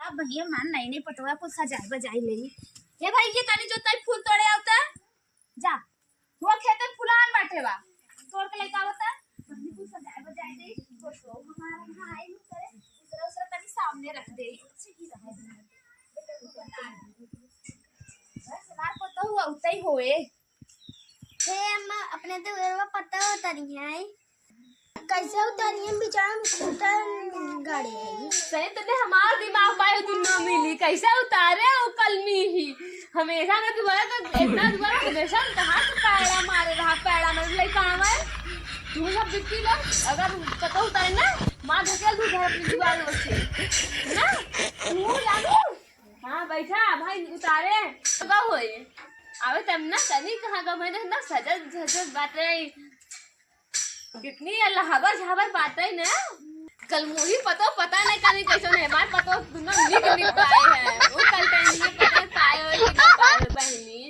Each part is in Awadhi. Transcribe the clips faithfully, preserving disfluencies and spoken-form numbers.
अब भैया मान नहीं, नहीं पतोह कुछ सजाए बजाए ले। हे भाई, ये तनी जो तई फूल तोड़े आवता, जा, वो खेते फुलान बाटे बा, तोड़ के लेके आवता। तनी कुछ सजाए बजाए दे, तो, तो हमारा यहाँ आई नहीं करे, दूसरा, दूसरा तनी सामने रख दे। बस हमार पतोह उतई होए। हे अम्मा, अपने तो घरवा पतोह उतरी है। कैसे उतरी है? बेचारा हम स्कूटर गाड़ी है। सही तो ने हमार दिमाग पाए दिन न मिली। कैसे उतारे वो कलमी ही? हमेशा में दुआरा तो इतना दुआरा हमेशा में कहाँ से पैड़ा मारे रहा, पैड़ा मारे लइका हमारे। तू सब बिट्टी लोग अगर पतोह उतारे ना, मार धकेल दू घर अपनी दीवार से। ना? तू जानू? हाँ, बैठा भाई, उतारे। तो का होई? आवे तब ना, तनी कहाँ का भाई, ना सजल धजल बाटे। कितनी ये लहबर झहबर बाटे ना। कलमुही पतोह पता नहीं कानी कैसन है, हमार पतोह दुनो निक निक पाए हैं। वो कल टाइम में पता पाए हो कि ना पाए हो बहनी।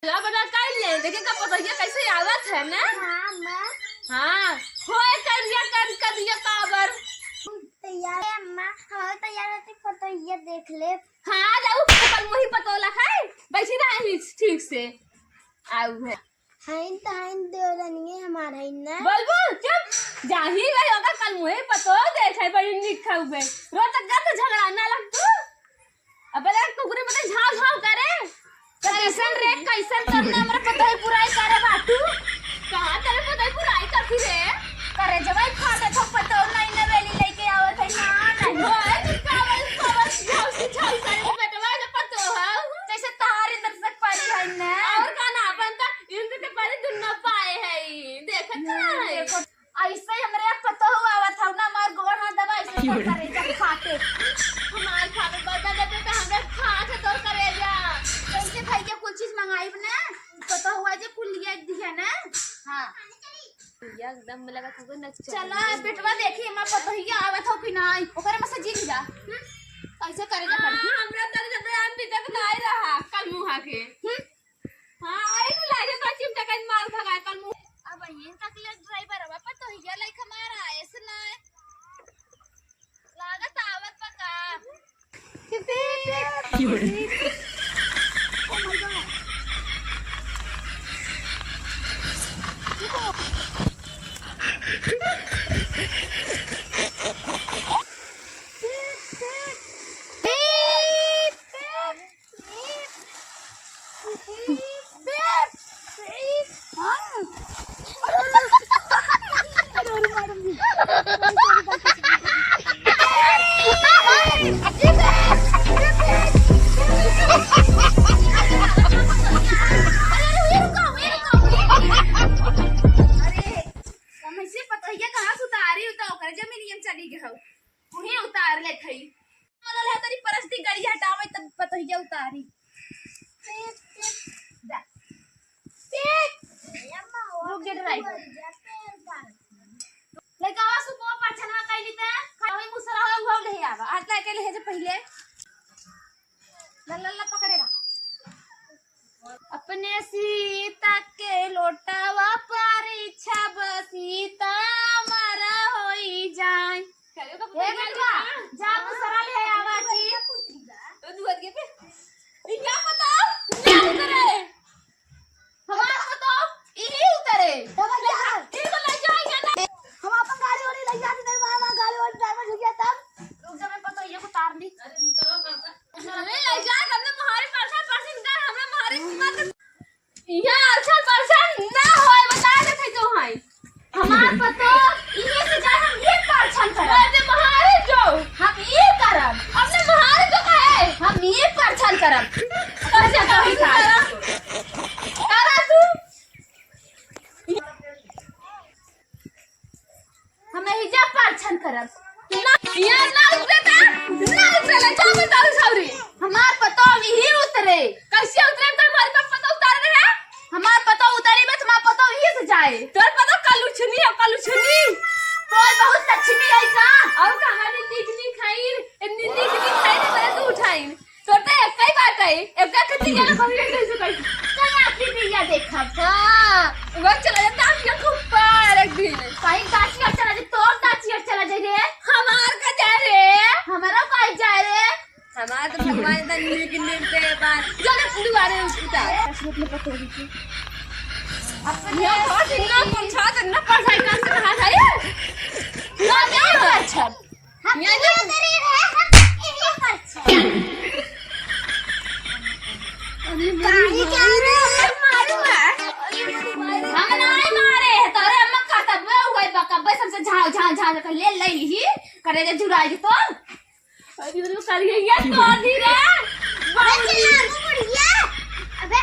चला बना कर ले, देखे का पतोहिया कैसे आवत है ना। हाँ, माँ। हाँ, होए करिया कर करिया काबर। तैयार है अम्मा, हमारे तैयार होती पतोहिया देख ले। हाँ, जाऊ, कलमुही पतोह लखाई, बैठी रही ठीक से। आऊ है। हइन त हइन देवरनिये हमार हइन ना। बोल बोल, चुप। जाही भाई, ओकर कलमुही पतोह देखे, बड़ी निक खाऊ बे। रोज तक घर से झगड़ा ना लग तू। अबे देख, कुकुरे पता झाव झाव करे। कैसन रे, कैसन करना हमरा पतोह बुराई करे बाटू। कहाँ तेरे पतोह बुराई करती रे? करे जवाई फाटे तो पतोह नहीं नवेली लेके आवत है ना, नहीं। ओए, तू कावल, कावल, झाव से झाव करे, बेटवा के पतोह है। जैसे तारे दर्शक पारी है ना। और का ना बनता, इनके तो पारी दुन्ना पाए है, देखत हम्म, है। देखो, ऐसे ही हमरे यहाँ पतोह आवत हौ ना, हमार गोड़ हाथ दबा, ऐसे की हो रहा? करे, जब फाटे। हमार फाटे, बता देते तो हमरे फाट है तोर करेजा। कैसे भाई के कुल चीज मंगाइब ना, पतोह हुआ जे कुल लिया दिया ना। हाँ। ये एकदम लगा तुमको नच चला, बेटवा देखी, हमार पतोहिया आवत हौ कि नाई, ओकरे में से जीत जा। हम्म? कैसे करेजा हाँ, पड़ती? हमरा तरह जब हम भी तक नाई रहा, कलमुहा के। हम्म? हाँ, आई तो लागे तो चिमटा कहीं मार भगाए कलमुहा। अब ये तक ले ड्राइवर अब पतोहिया लाइक हमारा आए से ना। लागत आवत बा का? की हो रे? Oh my God. अरे, कैसे पतोहिया कहाँ से उतारी, उ तो ओकरे जमीनिया में चली गई हौ। उहे उतार लेत हई। चलो ले तनी परस दी, गाड़ी हटावे तब पतोहिया उतारी। जा। रुक जा ड्राइवर। लइकावा सुपवा पाछनवा कइली त, खावे मुसरा हो, उहौ ले आवा। आज लाके ले जे पहिले। ला, ला, ला, पकड़े रहा। अपने सीता के लोटावा पारी छब सीता मरा होई जाए। हे बेटवा, जा मुसरा ले आवा जी। तो दुआर के पे। ई क्या पता? क्या करे? हमार पतोह, इही उतरे। बाबा, क्या? इनको ले जाओ, यहाँ ना। हम अपन गाड़ी वाड़ी ले जाते थे, वहाँ, वहाँ गाड़ी वाड़ी ड्राइवर झुक गया तब। रुक जा, मैं पतोहिया को तार ली। अरे, ले जा, हमने मोहारी परछन, परछन कर, हमने मोहारी मत। यहाँ अच्छा परछन ना होए, बता देते तो हैं। हमार पतोह, इहे से जाए हम ये परछन करब। अरे, मोहारी जो। हम ये करब। अपने मोहारी जो कहे। हम ये परछन करब। परछन करब। करा तू। हम एहिजा परछन करब। ना, यहाँ ना उतरे ता, ना उतरे ला, जा बताओ सौरी। हमार पतोह इही उतरे। कैसे उतरे? तो हमारे पास पतोह उतार रहे हैं। हमार पतोह उतारी बस, हमार पतोह इही से जाए। तोर पतोह कलुछनी है, कलुछनी। तोर बहुत लक्ष्मी है का? और कहाँ ने निक निक खाई, ए, नि-, निक निक खाई तो बड़ा तू उठाई। तोर तो एक ही बात है, एक का खती जाना कभी नहीं कर सकती। कहीं आपकी बिया देखा। हाँ, वो चला जाता हम लोग ऊपर एक दिन। कहीं दाची और चला जाए, तोर दाची और चला जाए रे। हमार का जाए रे? हमारा कहीं जाए रे? हमार तो भगवान इतना नीक नीक दे बा। जो ना दुआरे उतार। अपने यहाँ बहुत इतना कौन सा इतना पढ़ाई कर से कहा था ये? ना, ना, अच्छा। हम यहाँ ये ना तेरे रहे, हम यही पर छे। अरे, गाड़ी क्या रे? मारू है। हम नहीं मारे, तोरे अम्मा का तब हुए बका, बस हमसे झाँव, झाँव, झाँव कर ले ले ही, करे जे जुराई तो। अरे, वो करिया ये तो आधी रे। अबे, चला, वो बुढ़िया। अबे,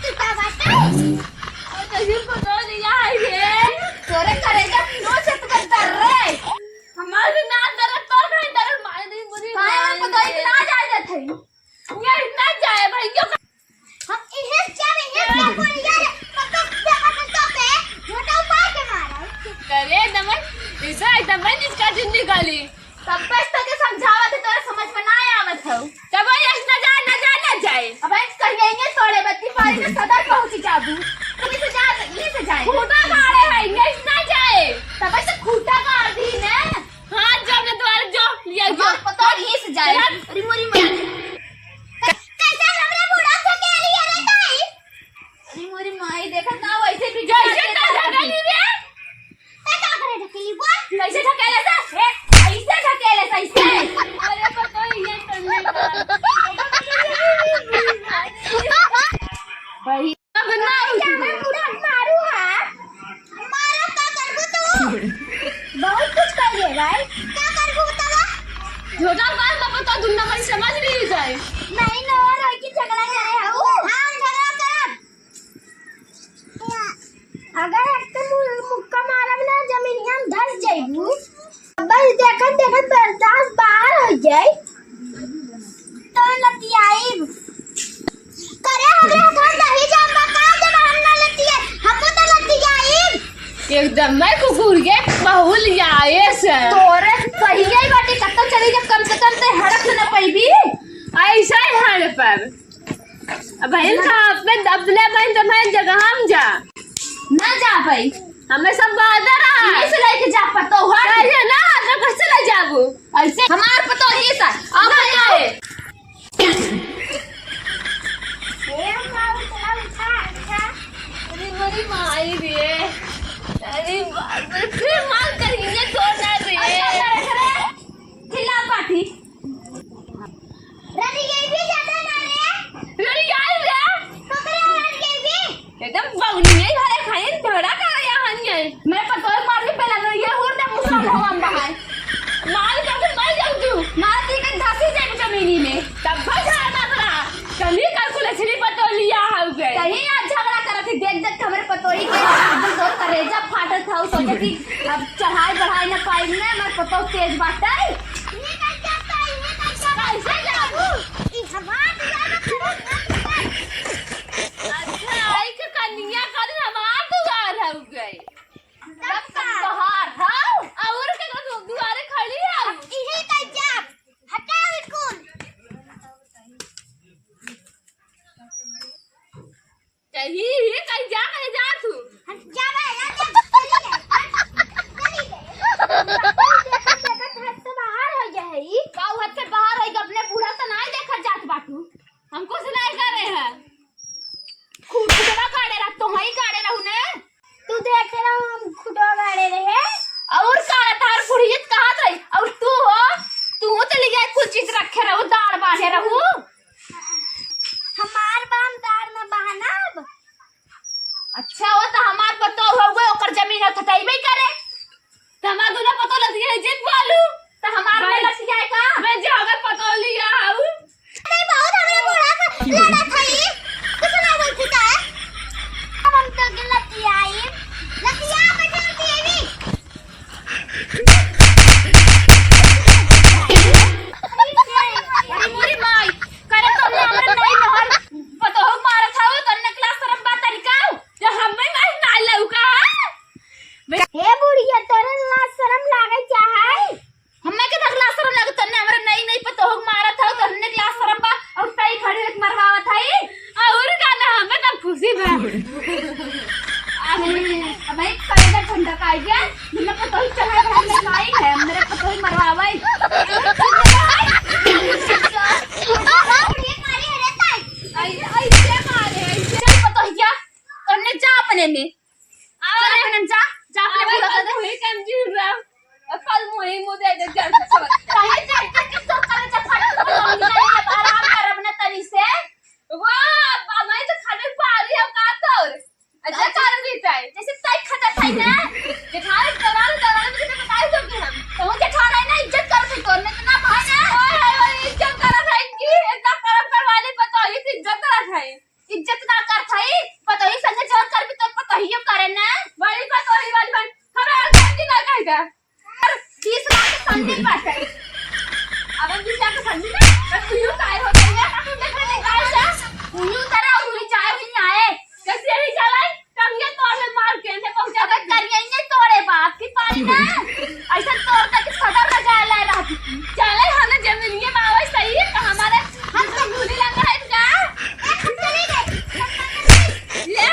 तू का बात है? अरे, ये पता नहीं, यहाँ है ये। तोरे करेजा नोच से तू कर रे। हमारे ना दर्द, तोर कहीं दर्द, मारे नहीं, बुरी काहे मारे। पता ही ना जाए देते। ये ना जाए भाई, क्यों? हम इहे चाहे, इहे क्या बोल यार, पक्का देखा तो पे, झोटा उपाय के मारा। करे दमन, इसे एकदम मैं जिसका जिंदगी गाली। तब बस तो के समझावत है, तोरे समझ में ना आवत हो। तब ये ना जाए, ना जाए, ना जाए। अब आज कहिए ये तोड़े बत्ती पारी तो सदर पहुंची जाबू। तो इसे जा, ये से जाए। खूटा मारे है, ये ना जाए। तब ऐसे खूटा मार दी ना। हाँ, जब ने द्वार जो, ये जो। हमार पतोह ही से जाए। चला। अरे मोरी माई। कै-, कैसे हमरे बूढ़ा से कह रही है रे ताई? अरे मोरी माई, देखत ना वैसे भी कैसे जाते ना जाते ढकेली रे? ए, का करे ढकेली बोल? कैसे ढकेले से? ए, ऐसे ढकेले से, ऐसे। अरे पतोह ये करने का। भाई। अब ना उठी। हमें पूरा मारू है। मारो का करबू तू? बहुत कुछ कर ले भाई। का करबू बतावा? झोटा बात बाबा तो दुनिया भर समझ नहीं जाए। नहीं, नो रोई की झगड़ा करे है वो। हाँ, झगड़ा करब। अगर एक तो मु-, मुक्का मारब ना, जमीनिया में धस जाइबू। बस देखत देखत बर्दाश्त बाहर हो जाए, तो लतियाइब। करे हमरे घर नहीं जान बा, का जब हम ना लतियाए, हम तो लतियाइब। एकदम मैं कुकुर के बहुल आए से। तोरे सही है बाटे, कत्तो चली जब कम से कम ते हड़प न पैबी। ऐसा ही हड़पब। अब बहन का अपने, अपने बहन तो बहन जगह हम जा। ना जा भाई। हमें सब वादा रहा। इन्हीं से लेके जा पतोह, हट। कैसे ना, तो कैसे ले जाबू? ऐसे हमार पतोह ही सा। अब ना ना आए। ए, उठा, उठा, उठा, उठा। अरे, मेरी माई रे। अरे, बाप रे, फिर मार कर इन्हें छोड़ना रे। अच्छा, करे, करे। चिल्ला पाठी। रवि, ये भी ज्यादा ना रे। रवि, यार रे। पकड़े रवि, ये भी। एकदम बौनी है, घरे खाए, झगड़ा कर रहा है, यहाँ नहीं है। मैं पतोह मार के पहला लो, ये हुर दे मुसरा भगवान बहाए। मार के फिर मर जाऊ तू। मार के कहीं धसी जाए जमीनी में। तब भाई झगड़ा ना करा। कमी कर कुल असली पतोह लिया हो गए। कहीं आज झगड़ा करत ही, देख देख हमरे पतोही के एकदम तोर करेजा फाटत हौ, सोचे कि अब चढ़ाई बढ़ाई ना पाई ना, हमार पतोह तेज बाटे। ये कैसे जाता है? ये कैसे जाता है? कैसे जाबू? ई हमार दुआर में खड़ा मत कर। अच्छा, आई के कनिया खातिर हमार दुआर हो गए। तब का? तब तोहार हौ? और के दु-, दुआरे खड़ी है? इहे कैसे? हटाओ इकुल। कहीं ही कहीं जा, कहीं जा तू। हम जा बे, जा, जा, चली गए। चली गए। देखत, देखत हद से बाहर हो गया है ई। का हद से बाहर हो गया? अपने बूढ़ा से नाई देखत जात बाटू। हमको से नाई करे है। खूब खुदवा काढ़े रह, तो हई काढ़े रहू ने। तू देखे रहो, हम खुदवा गाड़े रहे। और का तार बुढ़ियत कहत रही? और तू हो, तू तो ले जाए कुल चीज रखे रहो, दाढ़ बांधे रहू। हमार बाम दाढ़ में बांधब। तू यूं काहे हो गई है? तू देखा नहीं काहे से? तू यूं तरह हुई जाए हुई आए। कैसे ही चलाई? टंगे तोड़ ले मार के, ने पहुंचा दे। अबे करिए ये तोड़े बाप की पानी ना। ऐसा तोड़ तक सदर में जाए ले रहती। चले हमें जमीनिए में आवे सही है, तो हमारे हम तो भूली लग रहे हैं का? ए, हम चली गए। ले,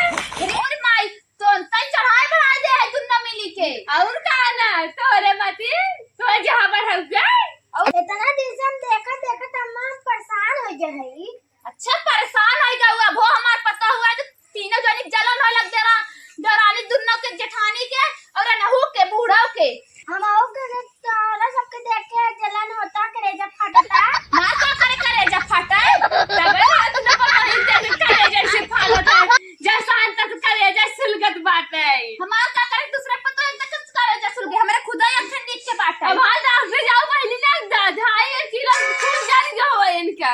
और माई, तो तई चढ़ाई बढ़ाई दे है दुन्ना मिली के। और का ना, तोरे मती, तो जहाँ बढ़ गए। और इतना दिन से हम देखत देखत हम परेशान हो गए हई। अच्छा, परेशान हो गए हुआ, वो हमार पता हुआ है तो तीनों जनी के जलन हो लग दे रहा, देवरानी दुन्नो के, जेठानी के और अनहू के, बूढ़ो के। हम आओ के तोरा सबके देख के जलन होता, करेजा फाटता। माँ का करे करेजा फाटा? तबे ना तू तो पता नहीं तेरे करेजा से फाटता। जैसा अंत करेजा सुलगत बाटे। हमार का करे दूसरे पता है तक करेजा सुलगे, हमरे खुदा एक ठन नीचे बाटे। अब हाल रात में जाओ बहनी ना दा, ढाई एक किलो खून जल गयो है इनका।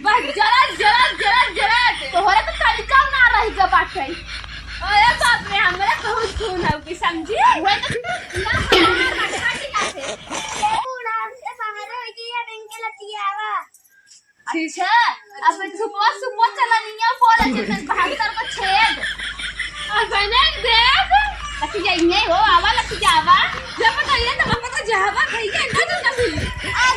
बस जरा, जरा, जरा, जरा। तोहरे तो तरीका ना रही गो बाटे। अरे बाप रे, हमरे बहुत खून है कि समझी? वह तो ना, ना, ना, ना, ना, ना, ना। ये बूढ़ा हमसे बाहर हो गई है, इनके लतियावा। अच्छा, अब सुबह सुबह चला नहीं है, बोला चेतन बहत्तर को छेद। अब बने देख। लति जाइए हो, आवा लति जावा। जब बताइए तो हम तो जावा भैया, इनका तो ना मिली। अब